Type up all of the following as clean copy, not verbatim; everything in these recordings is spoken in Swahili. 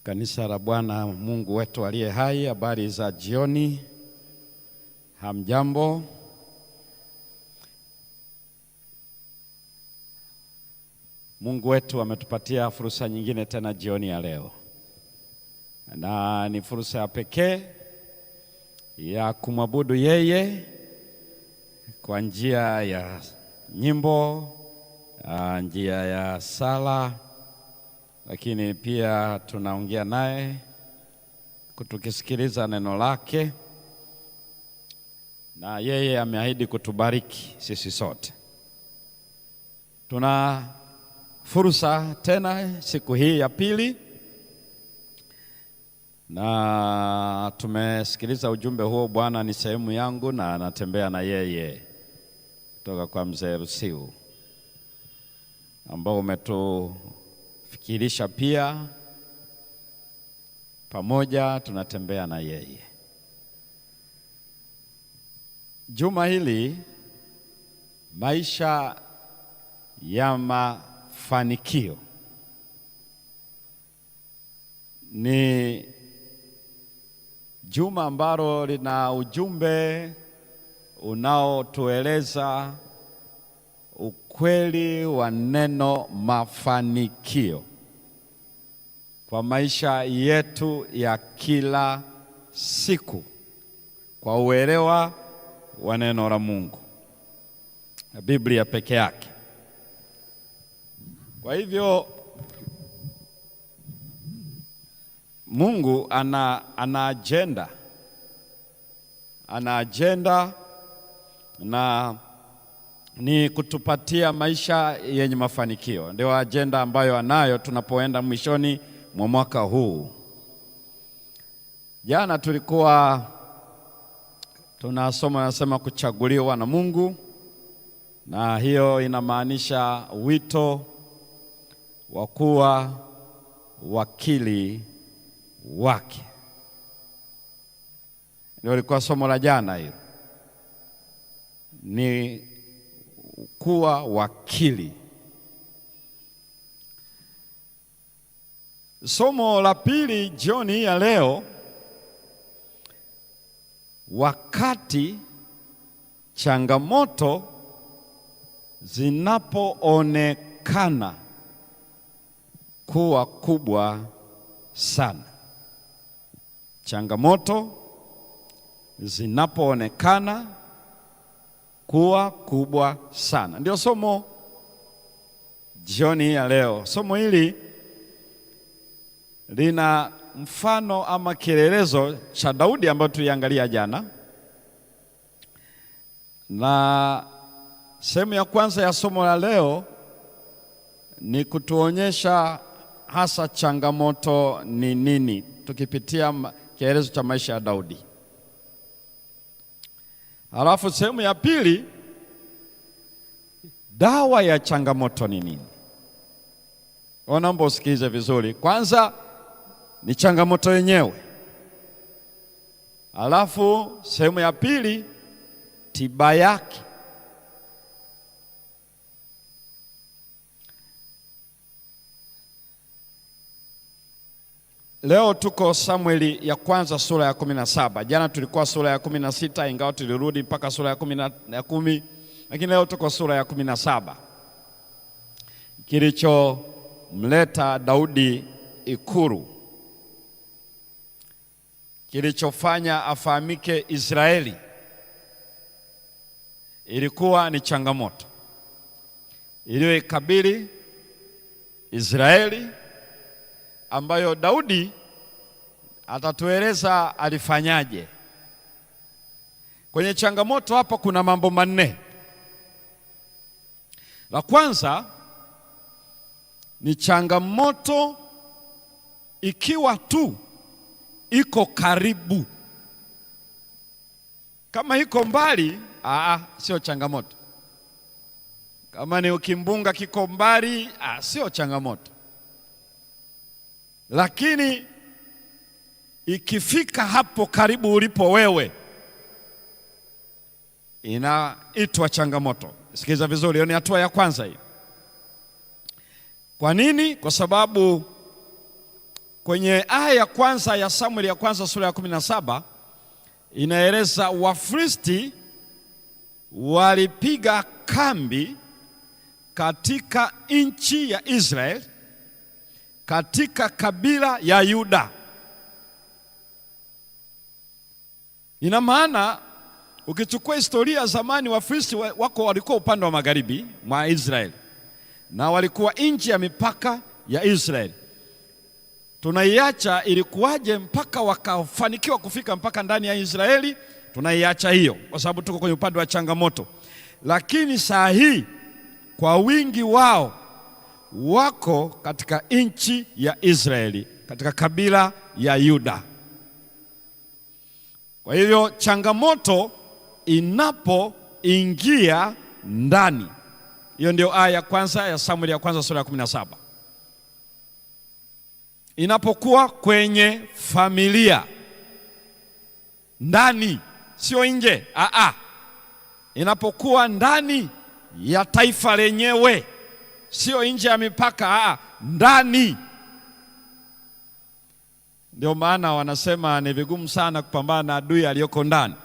Kanisa la Bwana Mungu wetu aliye hai, habari za jioni. Hamjambo? Mungu wetu ametupatia fursa nyingine tena jioni ya leo, na ni fursa ya pekee ya kumwabudu yeye kwa njia ya nyimbo, njia ya sala, lakini pia tunaongea naye tukisikiliza neno lake, na yeye ameahidi kutubariki sisi sote. Tuna fursa tena siku hii ya pili, na tumesikiliza ujumbe huo, Bwana ni sehemu yangu na anatembea na yeye, kutoka kwa Mzee Rusiu, ambao umetufikirisha pia pamoja tunatembea na yeye. Juma hili, maisha ya mafanikio ni juma ambalo lina ujumbe unaotueleza ukweli wa neno mafanikio kwa maisha yetu ya kila siku, kwa uelewa wa neno la Mungu na Biblia peke yake. Kwa hivyo Mungu ana agenda, ana agenda na ni kutupatia maisha yenye mafanikio. Ndio agenda ambayo anayo tunapoenda mwishoni mwa mwaka huu. Jana tulikuwa tunasoma, nasema kuchaguliwa na Mungu, na hiyo inamaanisha wito wa kuwa wakili wake. Ndio ilikuwa somo la jana hilo, ni kuwa wakili. Somo la pili jioni hii ya leo, wakati changamoto zinapoonekana kuwa kubwa sana. Changamoto zinapoonekana kuwa kubwa sana, ndio somo jioni hii ya leo. Somo hili lina mfano ama kielelezo cha Daudi ambayo tuliangalia jana, na sehemu ya kwanza ya somo la leo ni kutuonyesha hasa changamoto ni nini, tukipitia kielelezo cha maisha ya Daudi. Halafu sehemu ya pili, dawa ya changamoto ni nini? Naomba usikilize vizuri. Kwanza ni changamoto yenyewe, halafu sehemu ya pili tiba yake. Leo tuko Samueli ya kwanza sura ya 17. Jana tulikuwa sura ya 16, ingawa tulirudi mpaka sura ya 10, lakini leo tuko sura ya 17. Kilichomleta Daudi ikulu, kilichofanya afahamike Israeli, ilikuwa ni changamoto iliyoikabili Israeli, ambayo Daudi atatueleza alifanyaje. Kwenye changamoto hapa kuna mambo manne. La kwanza ni changamoto ikiwa tu iko karibu. Kama iko mbali, sio changamoto. Kama ni kimbunga kiko mbali, sio changamoto. Lakini ikifika hapo karibu ulipo wewe, inaitwa changamoto. Sikiliza vizuri, hiyo ni hatua ya kwanza hii. Kwa nini? Kwa sababu Kwenye aya ya kwanza ya Samueli ya kwanza sura ya 17 inaeleza Wafilisti walipiga kambi katika nchi ya Israeli, katika kabila ya Yuda. Ina maana ukichukua historia zamani, Wafilisti wako walikuwa upande wa magharibi mwa Israeli na walikuwa nje ya mipaka ya Israeli. Tunaiacha ilikuwaje mpaka wakafanikiwa kufika mpaka ndani ya Israeli, tunaiacha hiyo kwa sababu tuko kwenye upande wa changamoto. Lakini saa hii kwa wingi wao wako katika nchi ya Israeli, katika kabila ya Yuda. Kwa hivyo changamoto inapoingia ndani, hiyo ndio aya ya kwanza ya Samueli ya kwanza sura ya 17. Inapokuwa kwenye familia ndani, sio nje. Inapokuwa ndani ya taifa lenyewe, sio nje ya mipaka, ndani. Ndio maana wanasema ni vigumu sana kupambana na adui aliyoko ndani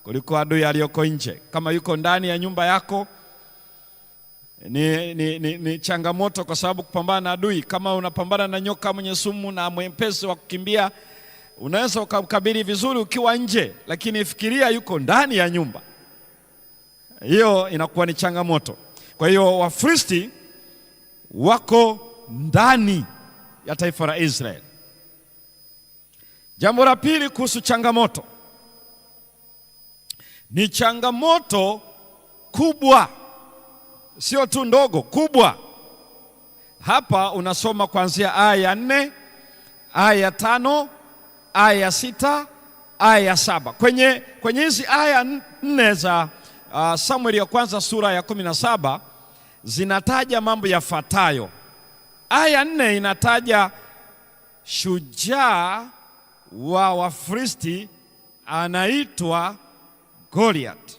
kuliko adui aliyoko nje. Kama yuko ndani ya nyumba yako ni changamoto, kwa sababu kupambana na adui, kama unapambana na nyoka mwenye sumu na mwepesi wa kukimbia, unaweza ukamkabili vizuri ukiwa nje, lakini fikiria yuko ndani ya nyumba, hiyo inakuwa ni changamoto. Kwa hiyo Wafilisti wako ndani ya taifa la Israeli. Jambo la pili kuhusu changamoto, ni changamoto kubwa, sio tu ndogo, kubwa. Hapa unasoma kuanzia aya ya 4, aya ya 5, aya ya 6, aya ya 7. Kwenye hizi aya 4 za Samueli ya kwanza sura ya 17 zinataja mambo yafuatayo. Aya 4 inataja shujaa wa Wafilisti anaitwa Goliath.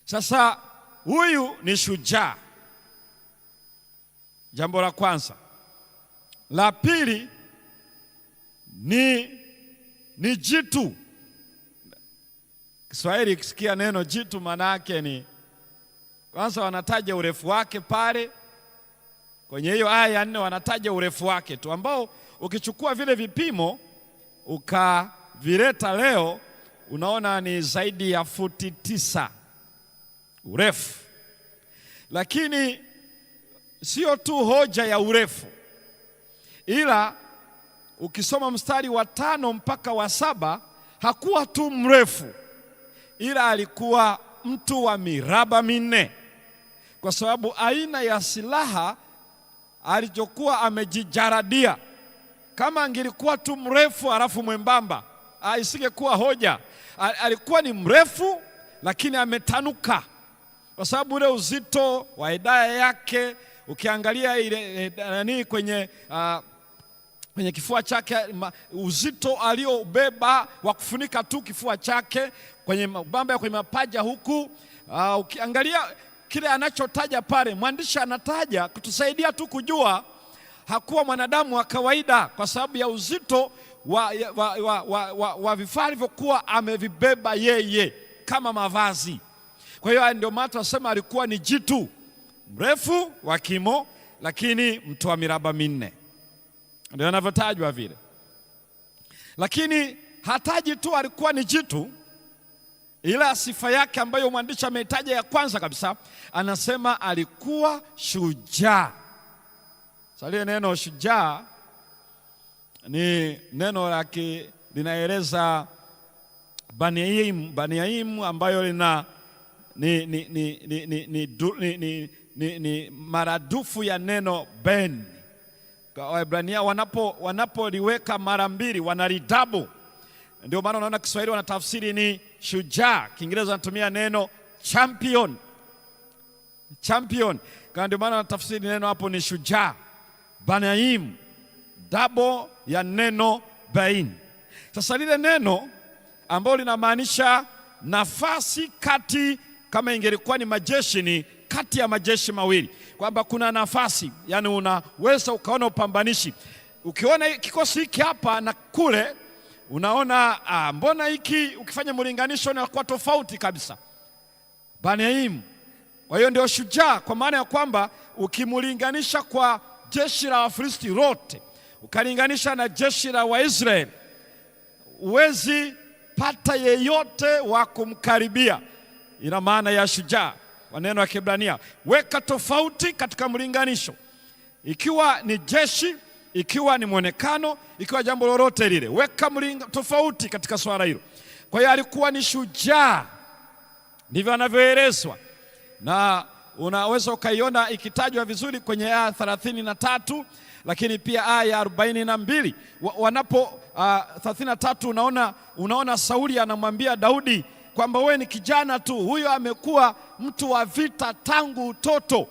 Sasa huyu ni shujaa, jambo la kwanza. La pili ni jitu. Kiswahili ukisikia neno jitu maana yake ni kwanza wanataja urefu wake pale kwenye hiyo aya ya 4, wanataja urefu wake tu, ambao ukichukua vile vipimo ukavileta leo unaona ni zaidi ya futi 9 urefu. Lakini sio tu hoja ya urefu, ila ukisoma mstari wa 5 mpaka wa 7, hakuwa tu mrefu, ila alikuwa mtu wa miraba 4, kwa sababu aina ya silaha alichokuwa amejijaradia. Kama angelikuwa tu mrefu alafu mwembamba, isingekuwa hoja. Alikuwa ni mrefu lakini ametanuka, kwa sababu ule uzito wa idaya yake, ukiangalia ile nani kwenye kifua chake, uzito aliobeba wa kufunika tu kifua chake, kwenye mabamba ya kwenye mapaja huku, ukiangalia kile anachotaja pale, mwandishi anataja kutusaidia tu kujua hakuwa mwanadamu wa kawaida, kwa sababu ya uzito wa vifaa alivyokuwa amevibeba yeye kama mavazi. Kwa hiyo ndio maana tunasema alikuwa ni jitu mrefu wa kimo, lakini mtu wa miraba 4, ndio anavyotajwa vile. Lakini hataji tu alikuwa ni jitu, ila sifa yake ambayo mwandishi ameitaja ya kwanza kabisa, anasema alikuwa shujaa. Sasa neno shujaa ni neno la linaeleza Baniaimu ambayo lina ni maradufu ya neno ben. Waebrania wanapoliweka mara mbili wanalidabu. Ndio maana unaona Kiswahili wanatafsiri ni shujaa, Kiingereza wanatumia neno champion. Champion. Kwa ndio maana wanatafsiri neno hapo ni shujaa. Banaim, double ya neno bain. Sasa lile neno ambalo linamaanisha nafasi kati, kama ingelikuwa ni majeshi ni kati ya majeshi mawili, kwamba kuna nafasi, yani unaweza ukaona upambanishi. Ukiona kikosi hiki hapa na kule, unaona mbona hiki, ukifanya mlinganisho inakuwa tofauti kabisa. Baniaim, kwa hiyo ndio shujaa, kwa maana ya kwamba ukimlinganisha kwa jeshi la Wafilisti lote ukalinganisha na jeshi la Waisraeli, huwezi pata yeyote wa kumkaribia. Ina maana ya shujaa kwa neno ya Kiebrania. Weka tofauti katika mlinganisho, ikiwa ni jeshi, ikiwa ni mwonekano, ikiwa jambo lolote lile, weka tofauti katika swala hilo. Kwa hiyo alikuwa ni shujaa, ndivyo anavyoelezwa, na unaweza ukaiona ikitajwa vizuri kwenye aya 33, lakini pia aya ya 42. Wanapo 33 unaona Sauli anamwambia Daudi kwamba wewe ni kijana tu, huyo amekuwa mtu wa vita tangu utoto.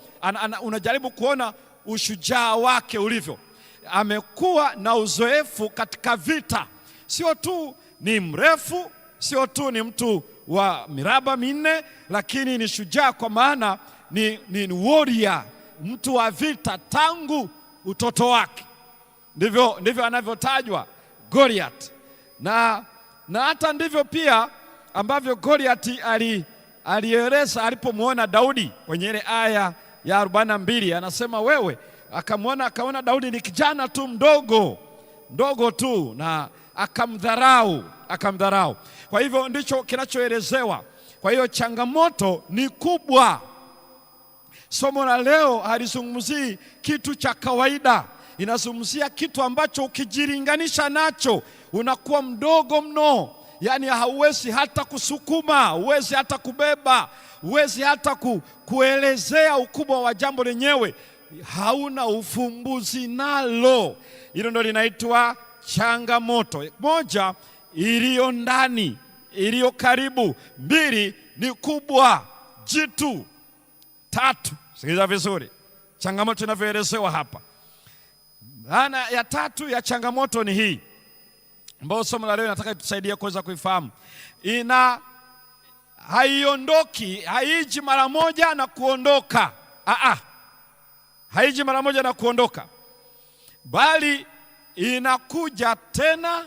Unajaribu kuona ushujaa wake ulivyo, amekuwa na uzoefu katika vita, sio tu ni mrefu, sio tu ni mtu wa miraba minne, lakini ni shujaa kwa maana ni warrior, mtu wa vita tangu utoto wake. Ndivyo anavyotajwa Goliath, na hata ndivyo pia ambavyo Goliath alieleza alipomwona Daudi kwenye ile aya ya 42, anasema wewe, akaona Daudi ni kijana tu mdogo mdogo tu, na akamdharau. Kwa hivyo ndicho kinachoelezewa. Kwa hiyo changamoto ni kubwa. Somo la leo halizungumzii kitu cha kawaida, inazungumzia kitu ambacho ukijilinganisha nacho unakuwa mdogo mno. Yaani hauwezi hata kusukuma, huwezi hata kubeba, huwezi hata kuelezea ukubwa wa jambo lenyewe, hauna ufumbuzi nalo. Hilo ndio linaitwa changamoto. Moja, iliyo ndani, iliyo karibu. Mbili, ni kubwa, jitu. Tatu, sikiliza vizuri changamoto inavyoelezewa hapa. Maana ya tatu ya changamoto ni hii ambayo somo la leo nataka tusaidie kuweza kuifahamu. Haiondoki, haiji mara moja na kuondoka. Haiji mara moja na kuondoka, bali inakuja tena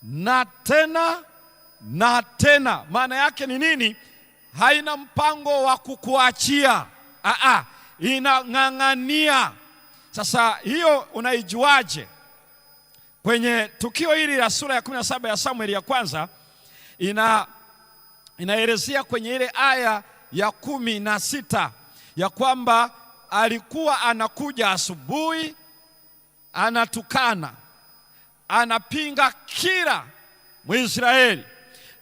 na tena na tena. Maana yake ni nini? Haina mpango wa kukuachia. Inang'ang'ania. Sasa hiyo unaijuaje? Kwenye tukio hili la sura ya 17 ya Samueli ya kwanza inaelezea kwenye ile aya ya 16 ya kwamba alikuwa anakuja asubuhi, anatukana, anapinga kila Mwisraeli.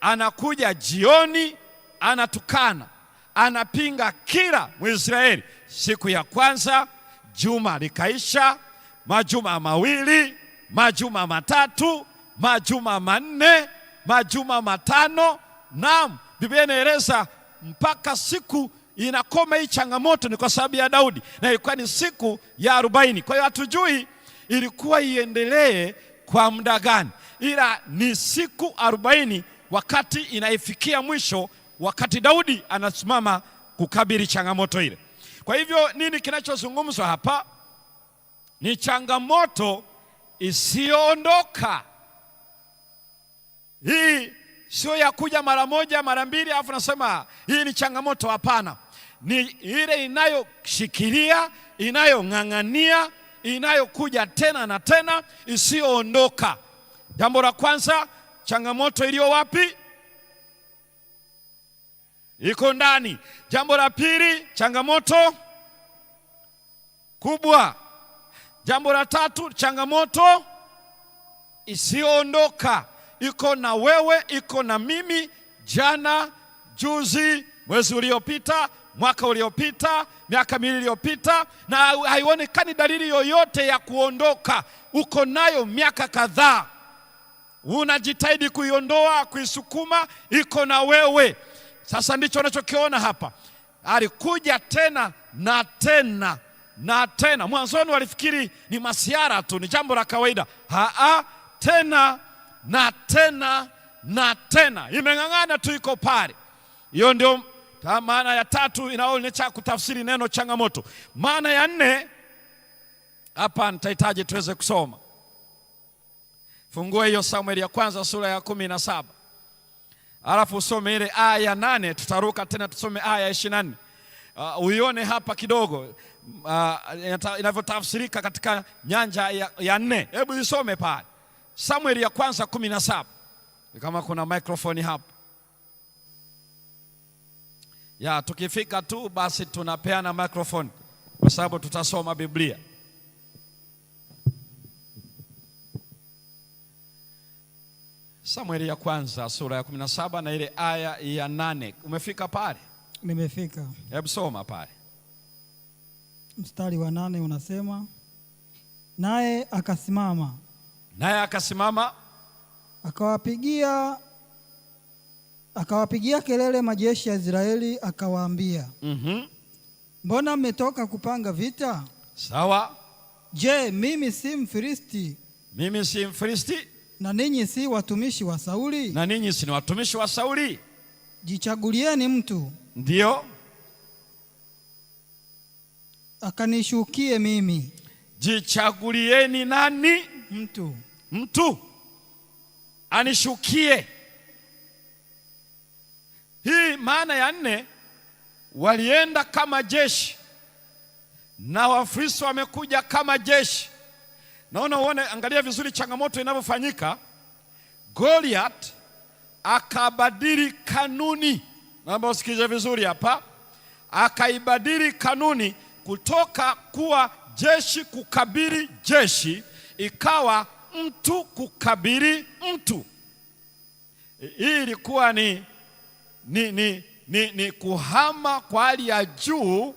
Anakuja jioni, anatukana, anapinga kila Mwisraeli. Siku ya kwanza juma likaisha, majuma mawili, majuma matatu, majuma manne, majuma matano. Naam, Biblia inaeleza mpaka siku inakoma hii changamoto ni kwa sababu ya Daudi, na ilikuwa ni siku ya 40. Kwa hiyo hatujui ilikuwa iendelee kwa muda gani, ila ni siku 40 wakati inaifikia mwisho, wakati Daudi anasimama kukabili changamoto ile. Kwa hivyo nini kinachozungumzwa hapa? Ni changamoto isiyoondoka. Hii sio ya kuja mara moja mara mbili alafu nasema hii ni changamoto. Hapana, ni ile inayoshikilia, inayong'ang'ania, inayokuja tena na tena, isiyoondoka. Jambo la kwanza, changamoto iliyo wapi? Iko ndani. Jambo la pili, changamoto kubwa. Jambo la tatu, changamoto isiyoondoka. Iko na wewe, iko na mimi, jana, juzi, mwezi uliopita, mwaka uliopita, miaka miwili iliyopita, na haionekani dalili yoyote ya kuondoka. Uko nayo miaka kadhaa, unajitahidi kuiondoa, kuisukuma, iko na wewe. Sasa ndicho unachokiona hapa. Alikuja tena na tena na tena. Mwanzoni walifikiri ni masiara tu, ni jambo la kawaida. Tena na tena na tena, imeng'ang'ana tu, iko pale. Hiyo ndio maana ya tatu inaonyesha kutafsiri neno changamoto. Maana ya nne hapa nitahitaji tuweze kusoma. Fungua hiyo Samueli ya kwanza sura ya 17. Alafu usome ile aya ya 8, tutaruka tena tusome aya ya 24. Uione hapa kidogo inavyotafsirika katika nyanja ya nne. Hebu isome pale. Samueli ya kwanza 17. Kama kuna microphone hapa. Ya, tukifika tu basi tunapeana microphone kwa sababu tutasoma Biblia. Samueli ya kwanza sura ya 17 na ile aya ya 8. Umefika pale? Nimefika. Hebu soma pale. Mstari wa 8 unasema, naye akasimama. Naye akasimama. Akawapigia kelele majeshi ya Israeli akawaambia, mbona mmetoka kupanga vita? Sawa. Je, mimi si Mfilisti? Mimi si Mfilisti. Na ninyi si watumishi wa Sauli? Na ninyi si watumishi wa Sauli? Jichagulieni mtu. Ndio. Akanishukie mimi. Jichagulieni nani? Mtu. Mtu anishukie. Hii maana ya nne, walienda kama jeshi na Wafilisti wamekuja kama jeshi. Naona uone, angalia vizuri changamoto inavyofanyika. Goliath akabadili kanuni. Naomba usikilize vizuri hapa. Akaibadili kanuni kutoka kuwa jeshi kukabili jeshi, ikawa mtu kukabili mtu. Hii ilikuwa ni kuhama kwa hali ya juu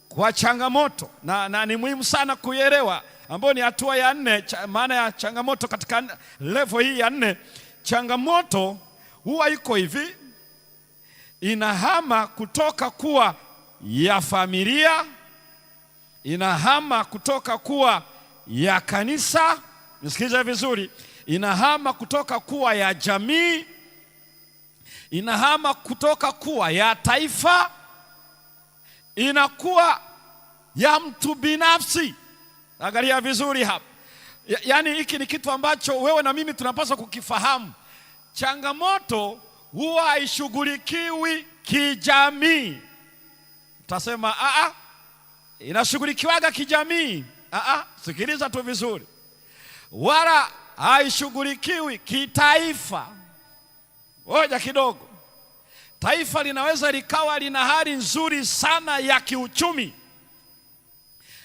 kwa changamoto, na ni muhimu sana kuielewa, ambayo ni hatua ya nne, maana ya changamoto katika level hii ya nne. Changamoto huwa iko hivi, inahama kutoka kuwa ya familia, inahama kutoka kuwa ya kanisa, nisikilize vizuri, inahama kutoka kuwa ya jamii, inahama kutoka kuwa ya taifa, inakuwa ya mtu binafsi. Angalia vizuri hapa. Yaani hiki ni kitu ambacho wewe na mimi tunapaswa kukifahamu. Changamoto huwa haishughulikiwi kijamii. Utasema inashughulikiwaga kijamii. Sikiliza tu vizuri. Wala haishughulikiwi kitaifa. Ngoja kidogo. Taifa linaweza likawa lina hali nzuri sana ya kiuchumi,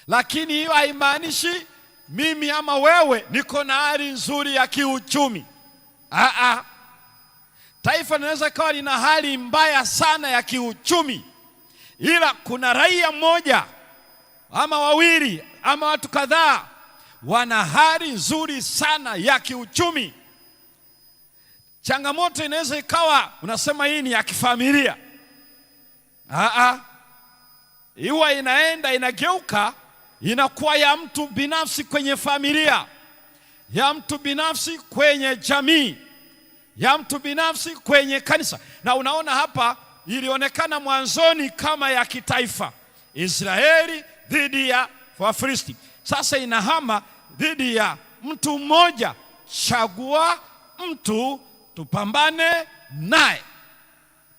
lakini hiyo haimaanishi mimi ama wewe niko na hali nzuri ya kiuchumi. Taifa linaweza kawa lina hali mbaya sana ya kiuchumi, ila kuna raia mmoja ama wawili ama watu kadhaa wana hali nzuri sana ya kiuchumi. Changamoto inaweza ikawa unasema hii ni ya kifamilia. Iwa inaenda inageuka inakuwa ya mtu binafsi kwenye familia, ya mtu binafsi kwenye jamii, ya mtu binafsi kwenye kanisa. Na unaona hapa ilionekana mwanzoni kama ya kitaifa, Israeli dhidi ya Wafilisti. Sasa inahama dhidi ya mtu mmoja. Chagua mtu tupambane naye.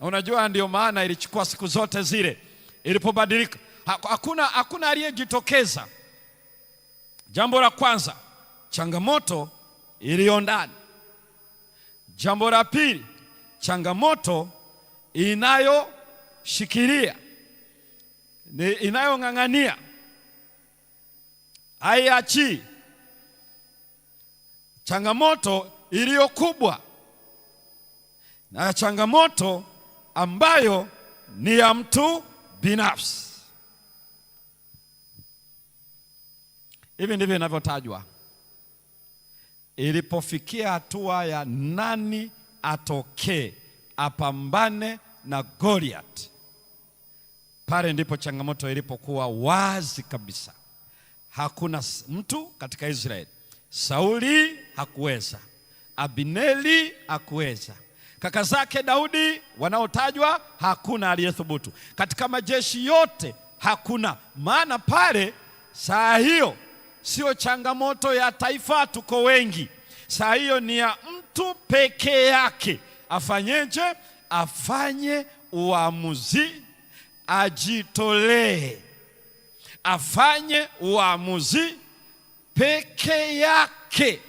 Unajua ndio maana ilichukua siku zote zile ilipobadilika. Hakuna aliyejitokeza. Jambo la kwanza, changamoto iliyo ndani. Jambo la pili, changamoto inayoshikilia, ni inayong'ang'ania, haiachi. Changamoto iliyo kubwa na changamoto ambayo ni ya mtu binafsi. Hivi ndivyo inavyotajwa. Ilipofikia hatua ya nani atokee apambane na Goliath, pale ndipo changamoto ilipokuwa wazi kabisa. Hakuna mtu katika Israeli. Sauli hakuweza, Abineri hakuweza. Kaka zake Daudi wanaotajwa hakuna aliyethubutu. Katika majeshi yote hakuna. Maana pale saa hiyo sio changamoto ya taifa, tuko wengi. Saa hiyo ni ya mtu peke yake. Afanyeje? Afanye uamuzi, ajitolee, afanye uamuzi peke yake.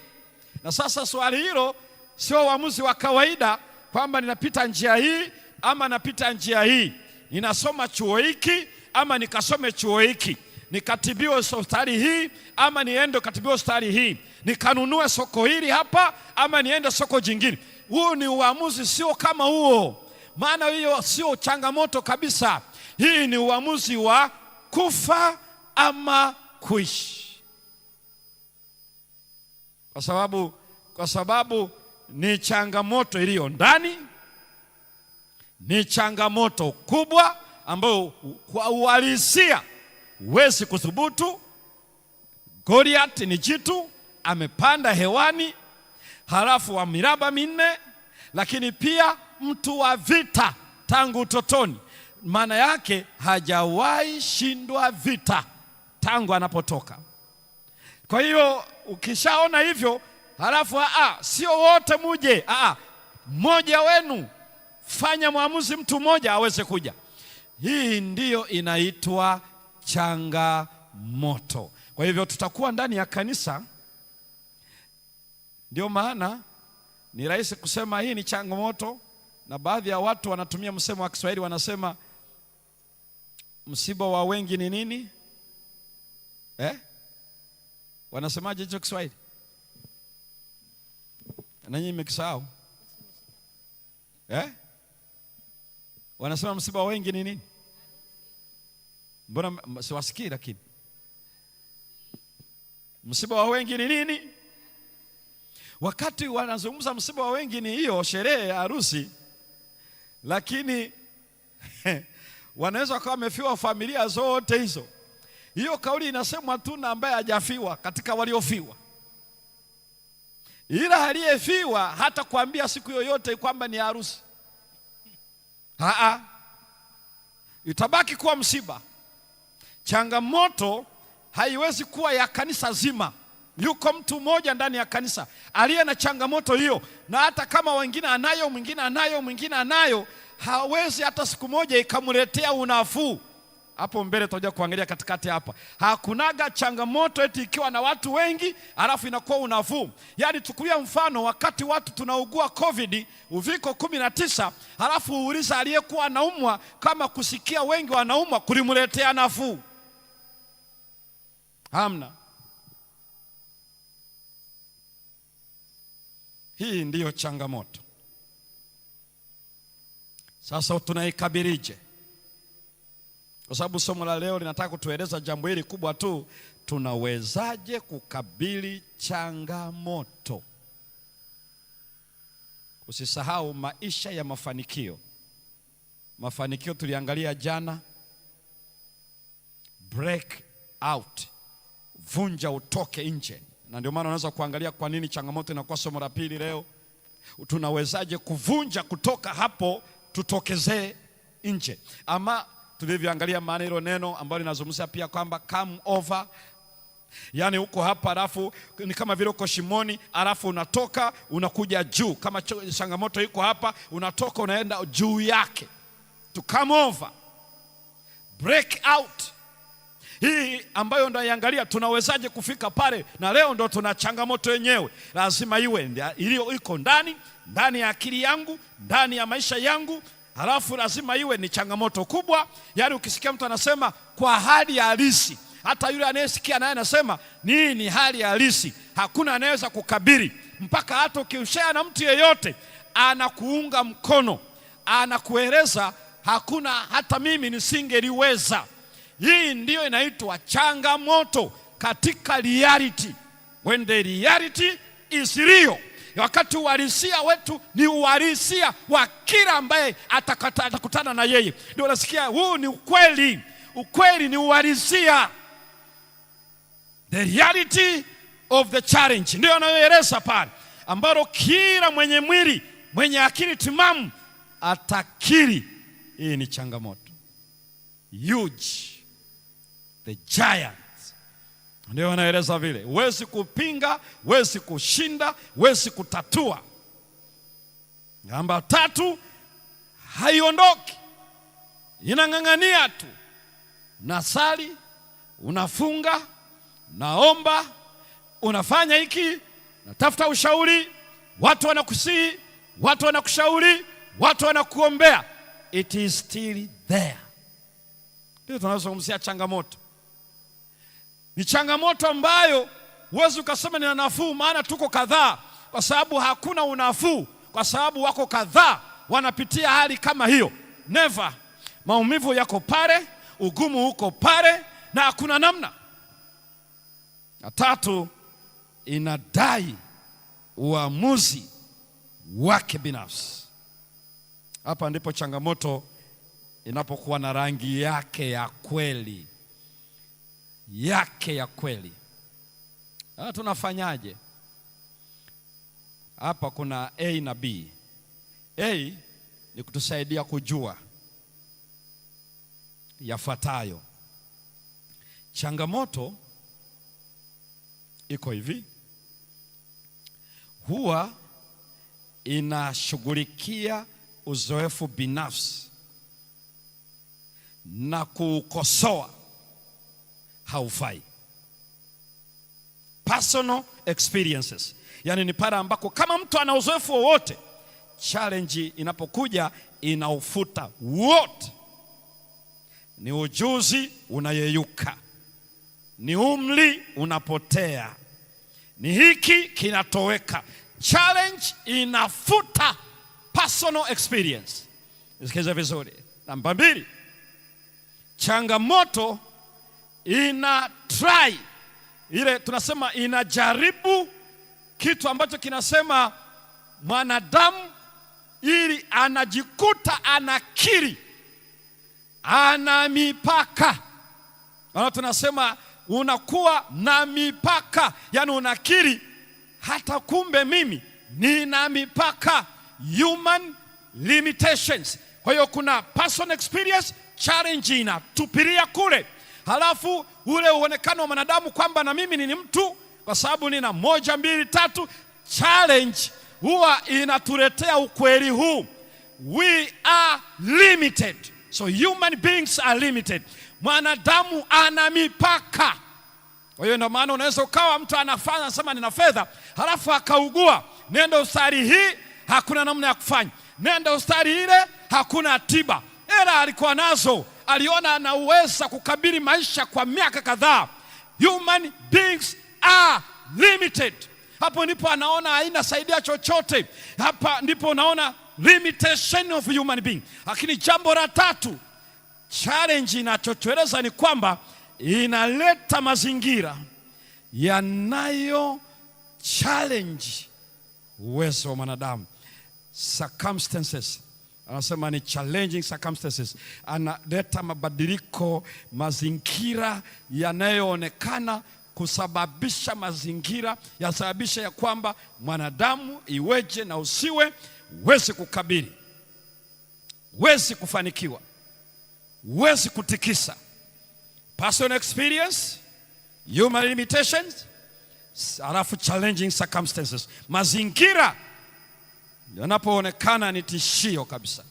Na sasa swali hilo sio uamuzi wa kawaida kwamba ninapita njia hii ama napita njia hii, ninasoma chuo hiki ama nikasome chuo hiki, nikatibiwe hospitali hii ama niende katibiwe hospitali hii, nikanunue soko hili hapa ama niende soko jingine. Huu ni uamuzi sio kama huo, maana hiyo sio changamoto kabisa. Hii ni uamuzi wa kufa ama kuishi, kwa sababu ni changamoto iliyo ndani, ni changamoto kubwa ambayo kwa uhalisia huwezi kuthubutu. Goliath ni jitu amepanda hewani, halafu wa miraba minne, lakini pia mtu wa vita tangu utotoni. Maana yake hajawahi shindwa vita tangu anapotoka. Kwa hiyo ukishaona hivyo, halafu sio wote muje, mmoja wenu fanya muamuzi, mtu mmoja aweze kuja. Hii ndiyo inaitwa changamoto. Kwa hivyo tutakuwa ndani ya kanisa. Ndio maana ni rahisi kusema hii ni changamoto, na baadhi ya watu wanatumia msemo wa Kiswahili wanasema msiba wa wengi ni nini? Wanasemaje hicho Kiswahili? Na nyinyi mmekisahau? Wanasema msiba wa wengi ni nini? Mbona siwasikii lakini? Msiba wa wengi ni nini? Wakati wanazungumza msiba wa wengi ni hiyo sherehe ya harusi, lakini wanaweza kuwa wamefiwa familia zote hizo. Hiyo kauli inasemwa tu na ambaye hajafiwa katika waliofiwa. Ila aliyefiwa hata kuambia siku yoyote kwamba ni harusi. Itabaki kuwa msiba. Changamoto haiwezi kuwa ya kanisa zima. Yuko mtu mmoja ndani ya kanisa aliye na changamoto hiyo, na hata kama wengine anayo, mwingine anayo, mwingine anayo, hawezi hata siku moja ikamletea unafuu. Hapo mbele tutakuja kuangalia katikati hapa. Hakunaga changamoto eti ikiwa na watu wengi alafu inakuwa unafuu. Yaani chukulia mfano wakati watu tunaugua COVID, uviko 19, alafu uuliza aliyekuwa anaumwa kama kusikia wengi wanaumwa kulimletea nafuu. Hamna. Hii ndiyo changamoto. Sasa tunaikabirije? Kwa sababu somo la leo linataka kutueleza jambo hili kubwa tu, tunawezaje kukabili changamoto? Usisahau maisha ya mafanikio. Mafanikio tuliangalia jana, break out, vunja utoke nje. Na ndio maana unaweza kuangalia kwa nini changamoto inakuwa somo la pili leo. Tunawezaje kuvunja kutoka hapo tutokezee nje? Ama tulivyoangalia maana hilo neno ambalo linazungumzia pia kwamba come over, yani uko hapa alafu ni kama vile uko shimoni alafu unatoka unakuja juu. Kama changamoto iko hapa unatoka unaenda juu yake. To come over, break out. Hii ambayo ndo iangalia tunawezaje kufika pale, na leo ndo tuna changamoto yenyewe. Lazima iwe iliyo iko ndani, ndani ya akili yangu, ndani ya maisha yangu. Halafu lazima iwe ni changamoto kubwa. Yaani ukisikia mtu anasema kwa hali halisi, hata yule anayesikia naye anasema nini hali halisi, hakuna anayeweza kukabiri. Mpaka hata ukishare na mtu yeyote anakuunga mkono, anakueleza hakuna, hata mimi nisingeliweza. Hii ndiyo inaitwa changamoto katika reality. When the reality is real. Wakati uhalisia wetu ni uhalisia wa kila ambaye atakutana na yeye. Ndio unasikia huu ni ukweli. Ukweli ni uhalisia. The reality of the challenge. Ndio anayoeleza pale, ambalo kila mwenye mwili mwenye akili timamu atakiri hii ni changamoto. Huge, the giant. Ndio wanaeleza vile, huwezi kupinga, huwezi kushinda, huwezi kutatua. Namba tatu, haiondoki, inang'ang'ania tu. Unasali, unafunga, unaomba, unafanya hiki, unatafuta ushauri, watu wanakusihi, watu wanakushauri, watu wanakuombea, it is still there. Ndio tunazungumzia changamoto. Ni changamoto ambayo huwezi ukasema nina nafuu, maana tuko kadhaa, kwa sababu hakuna unafuu, kwa sababu wako kadhaa wanapitia hali kama hiyo. Never. Maumivu yako pale, ugumu uko pale, na hakuna namna. Na tatu, inadai uamuzi wake binafsi. Hapa ndipo changamoto inapokuwa na rangi yake ya kweli, yake ya kweli. Tunafanyaje? Hapa kuna A na B. A ni kutusaidia kujua yafuatayo. Changamoto iko hivi, huwa inashughulikia uzoefu binafsi na kuukosoa haufai. Personal experiences, yaani ni pale ambako kama mtu ana uzoefu wowote, challenge inapokuja inaufuta wote. Ni ujuzi unayeyuka, ni umri unapotea, ni hiki kinatoweka. Challenge inafuta personal experience. Nisikize vizuri. Namba mbili, changamoto ina try ile tunasema inajaribu kitu ambacho kinasema mwanadamu ili anajikuta anakiri ana mipaka. Maana tunasema unakuwa na mipaka, yaani unakiri hata kumbe mimi nina mipaka, human limitations. Kwa hiyo kuna personal experience challenge inatupilia kule, halafu ule uonekano wa mwanadamu kwamba na mimi ni mtu kwa sababu nina 1, 2, 3. Challenge huwa inatuletea ukweli huu, we are limited. So human beings are limited. Mwanadamu ana mipaka. Kwa hiyo ndio maana unaweza ukawa mtu anafanya anasema nina fedha, halafu akaugua, nenda hospitali hii hakuna namna ya kufanya, nenda hospitali ile hakuna tiba. Hela alikuwa nazo, aliona anaweza kukabili maisha kwa miaka kadhaa. Human beings are limited. Hapo ndipo anaona haina saidia chochote. Hapa ndipo unaona limitation of human being. Lakini jambo la tatu, challenge inachotueleza ni kwamba inaleta mazingira yanayo challenge uwezo wa mwanadamu. Circumstances, anasema ni challenging circumstances. Analeta mabadiliko, mazingira yanayoonekana kusababisha mazingira yasababisha ya kwamba mwanadamu iweje na usiwe, huwezi kukabili, huwezi kufanikiwa, huwezi kutikisa. Personal experience, human limitations, alafu challenging circumstances, mazingira yanapoonekana ni tishio kabisa.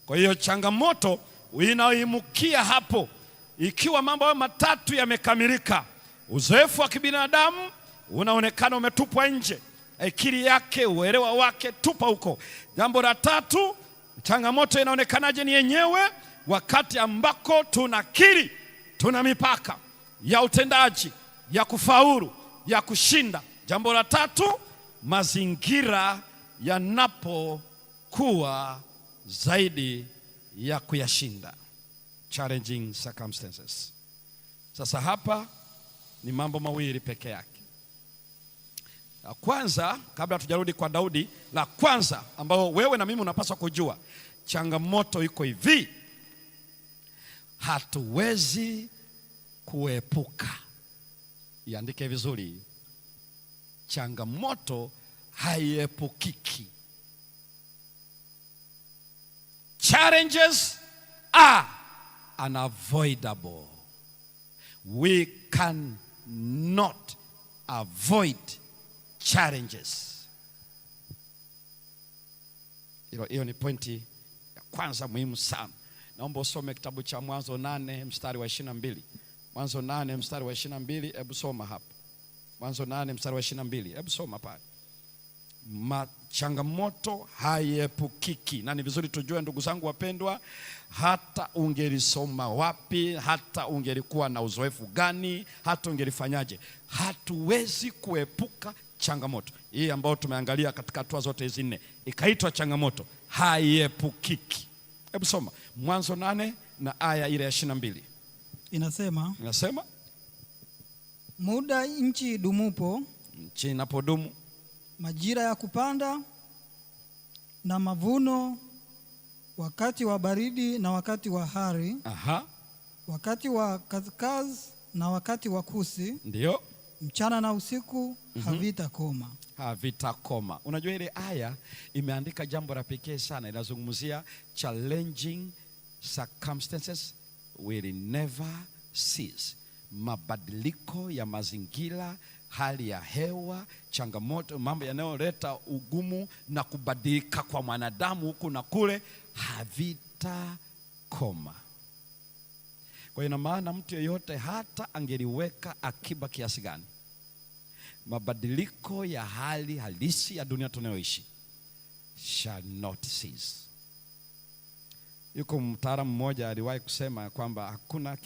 Kwa hiyo changamoto inaimukia hapo, ikiwa mambo hayo matatu yamekamilika, uzoefu wa kibinadamu unaonekana umetupwa nje, akili yake, uelewa wake, tupa huko. Jambo la tatu, changamoto inaonekanaje ni yenyewe, wakati ambako tunakiri tuna mipaka ya utendaji, ya kufaulu, ya kushinda. Jambo la tatu, mazingira yanapokuwa zaidi ya kuyashinda, challenging circumstances. Sasa hapa ni mambo mawili peke yake. La kwanza, kabla tujarudi kwa Daudi, la kwanza ambao wewe na mimi unapaswa kujua, changamoto iko hivi: hatuwezi kuepuka. Iandike vizuri, changamoto haiepukiki. Challenges are unavoidable. We cannot avoid challenges. Hiyo ni pointi ya kwanza muhimu sana. Naomba usome kitabu cha Mwanzo 8 mstari wa 22. Mwanzo 8 mstari wa 22, hebu soma hapa. Mwanzo 8 mstari wa 22, hebu soma pale. Changamoto haiepukiki, na ni vizuri tujue, ndugu zangu wapendwa, hata ungelisoma wapi, hata ungelikuwa na uzoefu gani, hata ungelifanyaje, hatuwezi kuepuka changamoto hii ambayo tumeangalia katika hatua zote hizi nne, ikaitwa changamoto, haiepukiki. Hebu soma Mwanzo 8 na aya ile ya 22. Inasema, Inasema, muda nchi idumupo, nchi inapodumu, majira ya kupanda na mavuno, wakati wa baridi na wakati wa hari, wakati wa kaskazi na wakati wa kusi, ndio, mchana na usiku havitakoma. Havitakoma. Unajua ile aya imeandika jambo la pekee sana, inazungumzia challenging circumstances will never cease. Mabadiliko ya mazingira, hali ya hewa, changamoto, mambo yanayoleta ugumu na kubadilika kwa mwanadamu huku na kule, havitakoma. Kwa hiyo ina maana mtu yeyote hata angeliweka akiba kiasi gani, mabadiliko ya hali halisi ya dunia tunayoishi shall not cease. Yuko mtaalamu mmoja aliwahi kusema kwamba hakuna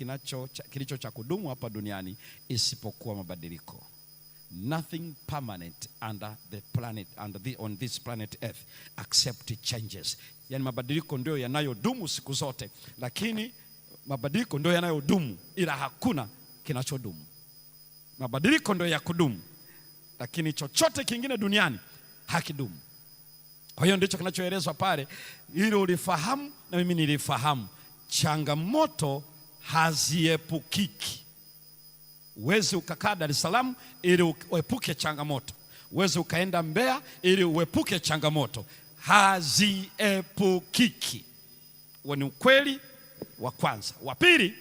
kilicho cha kudumu hapa duniani isipokuwa mabadiliko. Nothing permanent under the planet, under the, on this planet Earth except changes. Yani mabadiliko ndio yanayodumu siku zote, lakini mabadiliko ndio yanayodumu, ila hakuna kinachodumu. Mabadiliko ndio ya kudumu, lakini chochote kingine duniani hakidumu. Kwa hiyo ndicho kinachoelezwa pale, ili ulifahamu na mimi nilifahamu, changamoto haziepukiki. Uwezi ukakaa Dar es Salaam ili uepuke changamoto, uwezi ukaenda Mbeya ili uepuke changamoto, haziepukiki. Huo ni ukweli wa kwanza. Wa pili,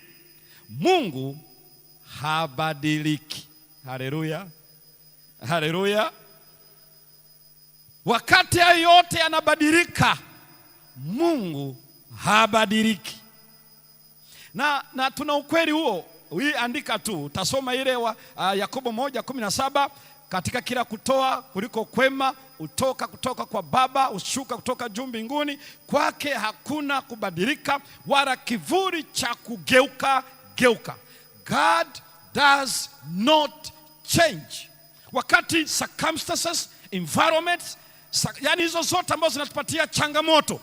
Mungu habadiliki. Haleluya, haleluya. Wakati hayo yote yanabadilika, Mungu habadiliki. Na tuna ukweli huo. Hii andika tu, utasoma ile wa Yakobo 1:17, katika kila kutoa kuliko kwema utoka kutoka kwa Baba, ushuka kutoka juu mbinguni, kwake hakuna kubadilika wala kivuli cha kugeuka geuka. God does not change. Wakati circumstances, environments, yani hizo zote ambazo zinatupatia changamoto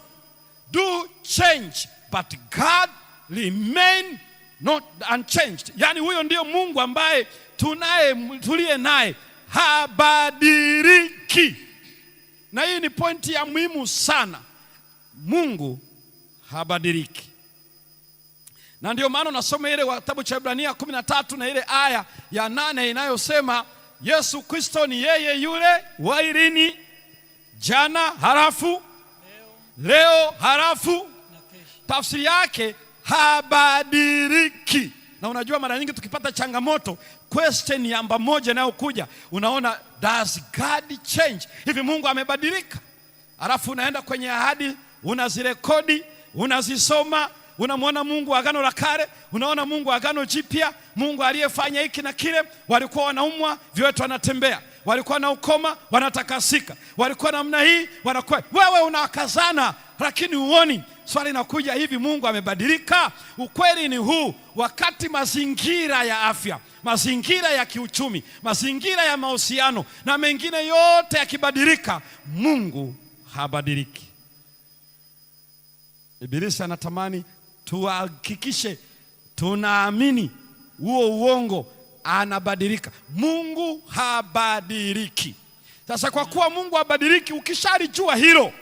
do change, but God remain not unchanged. Yani huyo ndio Mungu ambaye tuliye naye, habadiliki. Na hii ni pointi ya muhimu sana. Mungu habadiliki. Na ndio maana unasoma ile kitabu cha Ibrania 13 na ile aya ya 8 inayosema Yesu Kristo ni yeye yule wa ilini, jana halafu leo halafu, tafsiri yake habadiliki. Na unajua mara nyingi tukipata changamoto, question namba moja inayokuja, unaona does God change? Hivi Mungu amebadilika? Alafu unaenda kwenye ahadi, unazirekodi, unazisoma, unamwona Mungu wa Agano la Kale, unaona Mungu wa Agano Jipya, Mungu aliyefanya hiki na kile. Walikuwa wanaumwa, viwete wanatembea, walikuwa na ukoma, wanatakasika, walikuwa namna hii, wanakuwa. Wewe unakazana lakini huoni. Swali linakuja, hivi Mungu amebadilika? Ukweli ni huu, wakati mazingira ya afya, mazingira ya kiuchumi, mazingira ya mahusiano na mengine yote yakibadilika, Mungu habadiliki. Ibilisi anatamani tuhakikishe tunaamini huo uongo, anabadilika. Mungu habadiliki. Sasa kwa kuwa Mungu habadiliki, ukishalijua hilo,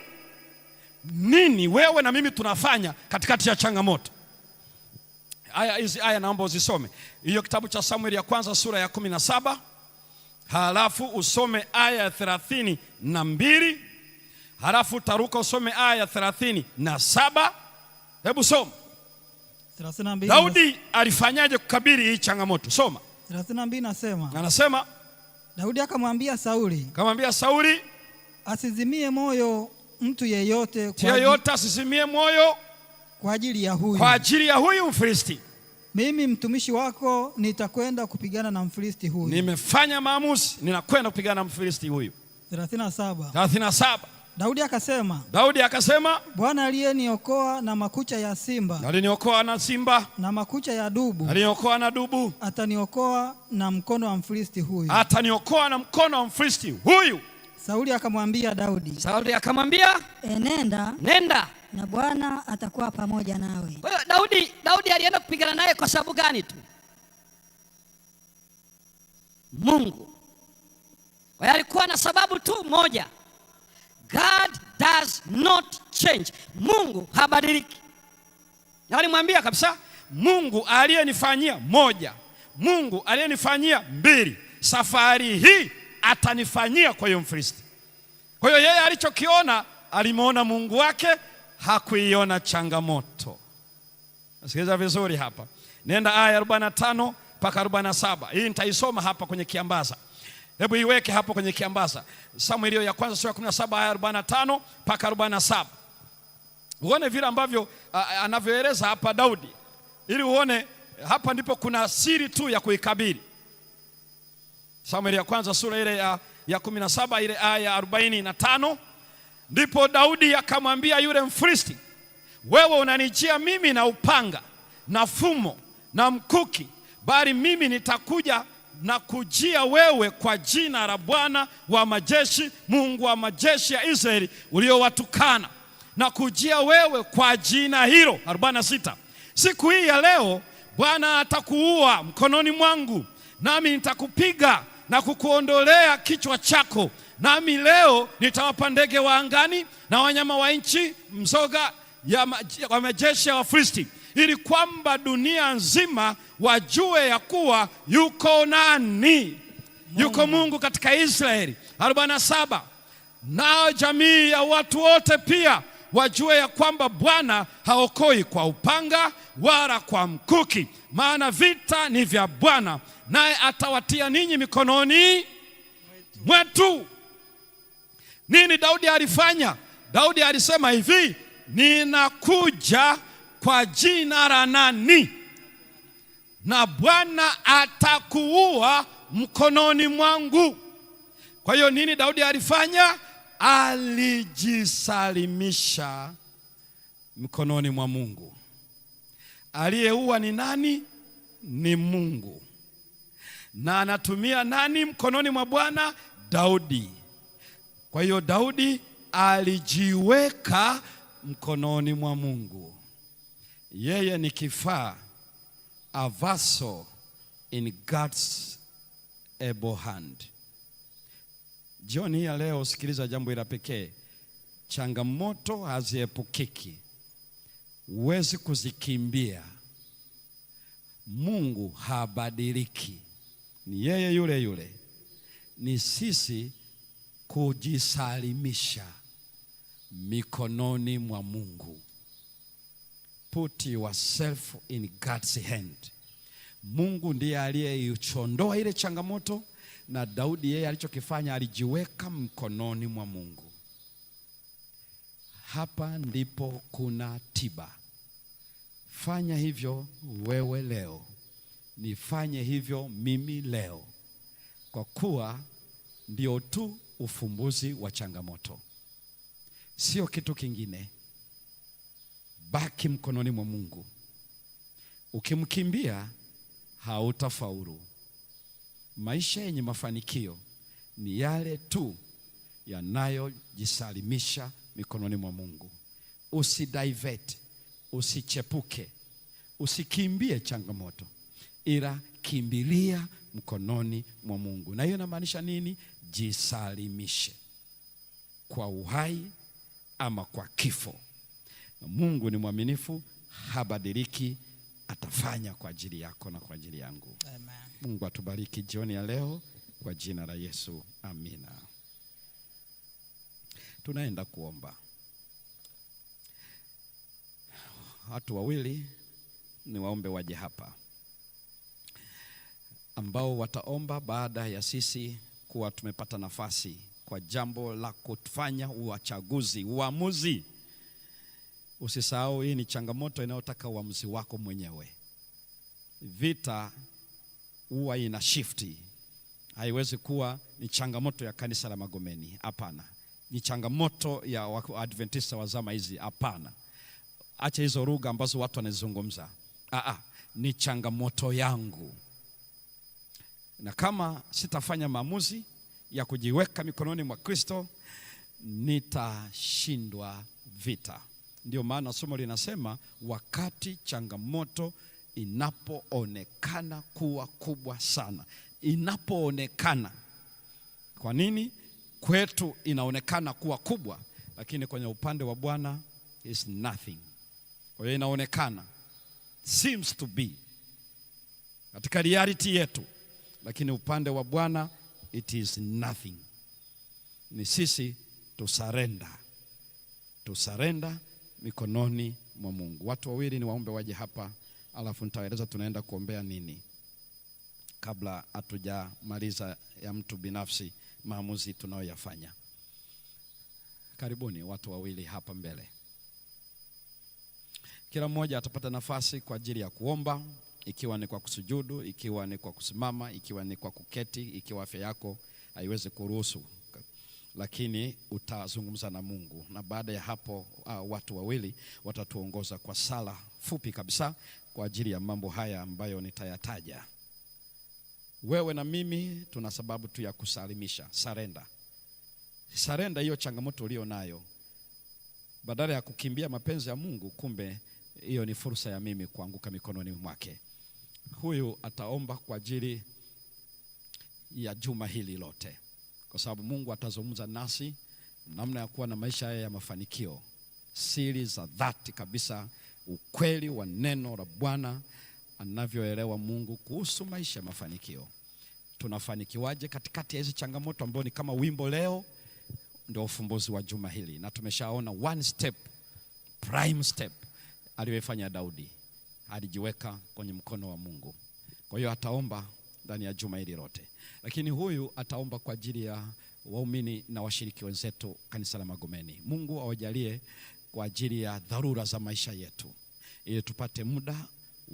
nini wewe na mimi tunafanya katikati ya changamoto? Aya hizi, aya naomba uzisome. Hiyo kitabu cha Samueli ya kwanza sura ya 17, halafu usome aya ya 32, halafu taruka usome aya ya 37, Hebu soma. 32. Daudi alifanyaje kukabili hii changamoto? Soma. 32 nasema. Anasema Daudi akamwambia Sauli. Akamwambia Sauli, asizimie moyo mtu yeyote yeyote asizimie moyo kwa ajili ya huyu. Kwa ajili ya huyu Mfilisti. Mimi mtumishi wako nitakwenda kupigana na Mfilisti huyu. Nimefanya maamuzi, ninakwenda kupigana na Mfilisti huyu. 37. 37. Daudi akasema, Daudi akasema, Bwana aliyeniokoa na makucha ya simba, aliniokoa na simba, na makucha ya dubu, aliniokoa na dubu, ataniokoa na mkono wa Mfilisti huyu. Ataniokoa na mkono wa Mfilisti huyu. Sauli akamwambia Daudi. Sauli akamwambia, enenda, nenda, na Bwana atakuwa pamoja nawe. Kwa hiyo Daudi alienda kupigana naye kwa sababu gani tu? Mungu. Kwa hiyo alikuwa na sababu tu moja. God does not change. Mungu habadiliki. Na alimwambia kabisa, Mungu aliyenifanyia moja, Mungu aliyenifanyia mbili, safari hii atanifanyia kwa hiyo Mfilisti. Kwa hiyo yeye alichokiona, alimuona Mungu wake, hakuiona changamoto. Sikiliza vizuri hapa. Nenda aya 45 mpaka 47. Hii nitaisoma hapa kwenye kiambaza. Hebu iweke hapo kwenye kiambaza. Samueli ya kwanza sura ya 17 aya 45 mpaka 47. Uone vile ambavyo anavyoeleza hapa Daudi. Ili uone hapa ndipo kuna siri tu ya kuikabili. Samueli ya kwanza sura ile ya 17 ile aya 45. Ndipo Daudi akamwambia yule Mfilisti, wewe unanijia mimi na upanga na fumo na mkuki, bali mimi nitakuja na kujia wewe kwa jina la Bwana wa majeshi, Mungu wa majeshi ya Israeli uliowatukana, na kujia wewe kwa jina hilo. 46. Siku hii ya leo Bwana atakuua mkononi mwangu, nami nitakupiga na kukuondolea kichwa chako. Nami leo nitawapa ndege wa angani na wanyama wa nchi mzoga ya majeshi ya Wafilisti, ili kwamba dunia nzima wajue ya kuwa yuko nani? Yuko Mungu katika Israeli. 47. Nao jamii ya watu wote pia wajue ya kwamba Bwana haokoi kwa upanga wala kwa mkuki, maana vita ni vya Bwana, naye atawatia ninyi mikononi mwetu. Nini Daudi alifanya? Daudi alisema hivi, ninakuja kwa jina la nani? Na Bwana atakuua mkononi mwangu. Kwa hiyo nini Daudi alifanya? Alijisalimisha mkononi mwa Mungu. Aliyeua ni nani? Ni Mungu. Na anatumia nani mkononi mwa Bwana? Daudi. Kwa hiyo Daudi alijiweka mkononi mwa Mungu. Yeye ni kifaa, a vessel in God's able hand. Jioni ya leo sikiliza jambo hili pekee. Changamoto haziepukiki. Huwezi kuzikimbia. Mungu habadiliki. Ni yeye yule yule. Ni sisi kujisalimisha mikononi mwa Mungu. Put yourself in God's hand. Mungu ndiye aliyeichondoa ile changamoto, na Daudi yeye alichokifanya alijiweka mkononi mwa Mungu. Hapa ndipo kuna tiba. Fanya hivyo wewe leo. Nifanye hivyo mimi leo. Kwa kuwa ndio tu ufumbuzi wa changamoto. Sio kitu kingine. Baki mkononi mwa Mungu. Ukimkimbia hautafaulu. Maisha yenye mafanikio ni yale tu yanayojisalimisha mikononi mwa Mungu. Usidivert, usichepuke, usikimbie changamoto, ila kimbilia mkononi mwa Mungu. Na hiyo inamaanisha nini? Jisalimishe kwa uhai ama kwa kifo. Mungu ni mwaminifu, habadiliki, atafanya kwa ajili yako na kwa ajili yangu. Amen. Mungu atubariki jioni ya leo kwa jina la Yesu. Amina. Tunaenda kuomba. Watu wawili ni waombe waje hapa, ambao wataomba baada ya sisi kuwa tumepata nafasi kwa jambo la kufanya uchaguzi, uamuzi. Usisahau hii ni changamoto inayotaka uamuzi wako mwenyewe. Vita huwa ina shifti, haiwezi kuwa ni changamoto ya kanisa la Magomeni, hapana. Ni changamoto ya Waadventista wa zama hizi, hapana. Acha hizo lugha ambazo watu wanazungumza. Ni changamoto yangu, na kama sitafanya maamuzi ya kujiweka mikononi mwa Kristo nitashindwa vita. Ndio maana somo linasema wakati changamoto inapoonekana kuwa kubwa sana, inapoonekana. Kwa nini kwetu inaonekana kuwa kubwa, lakini kwenye upande wa Bwana is nothing. Kwa hiyo inaonekana, seems to be katika reality yetu, lakini upande wa Bwana it is nothing. Ni sisi tusarenda, tusarenda mikononi mwa Mungu. Watu wawili ni waombe waje hapa, alafu nitaeleza tunaenda kuombea nini kabla hatujamaliza ya mtu binafsi maamuzi tunayoyafanya. Karibuni watu wawili hapa mbele. Kila mmoja atapata nafasi kwa ajili ya kuomba, ikiwa ni kwa kusujudu, ikiwa ni kwa kusimama, ikiwa ni kwa kuketi, ikiwa afya yako haiwezi kuruhusu, lakini utazungumza na Mungu. Na baada ya hapo watu wawili watatuongoza kwa sala fupi kabisa kwa ajili ya mambo haya ambayo nitayataja. Wewe na mimi tuna sababu tu ya kusalimisha, sarenda. Sarenda hiyo changamoto ulio nayo. Badala ya kukimbia mapenzi ya Mungu, kumbe hiyo ni fursa ya mimi kuanguka mikononi mwake. Huyu ataomba kwa ajili ya juma hili lote, kwa sababu Mungu atazungumza nasi namna ya kuwa na maisha haya ya mafanikio, siri za dhati kabisa, ukweli wa neno la Bwana anavyoelewa Mungu kuhusu maisha ya mafanikio. Tunafanikiwaje katikati ya hizi changamoto ambayo ni kama wimbo leo? Ndio ufumbuzi wa juma hili, na tumeshaona one step, prime step aliyoifanya Daudi, alijiweka kwenye mkono wa Mungu. Kwa hiyo ataomba ndani ya juma hili lote, lakini huyu ataomba kwa ajili ya waumini na washiriki wenzetu kanisa la Magomeni. Mungu awajalie kwa ajili ya dharura za maisha yetu, ili tupate muda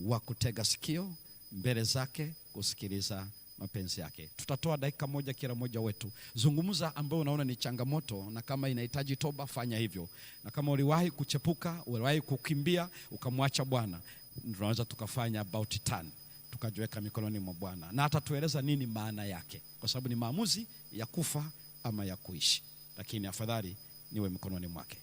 wa kutega sikio mbele zake kusikiliza mapenzi yake. Tutatoa dakika moja kila mmoja wetu. Zungumza ambayo unaona ni changamoto, na kama inahitaji toba fanya hivyo. Na kama uliwahi kuchepuka, uliwahi kukimbia ukamwacha Bwana, tunaweza tukafanya about turn, tukajiweka mikononi mwa Bwana, na atatueleza nini maana yake, kwa sababu ni maamuzi ya kufa ama ya kuishi, lakini afadhali niwe mikononi mwake.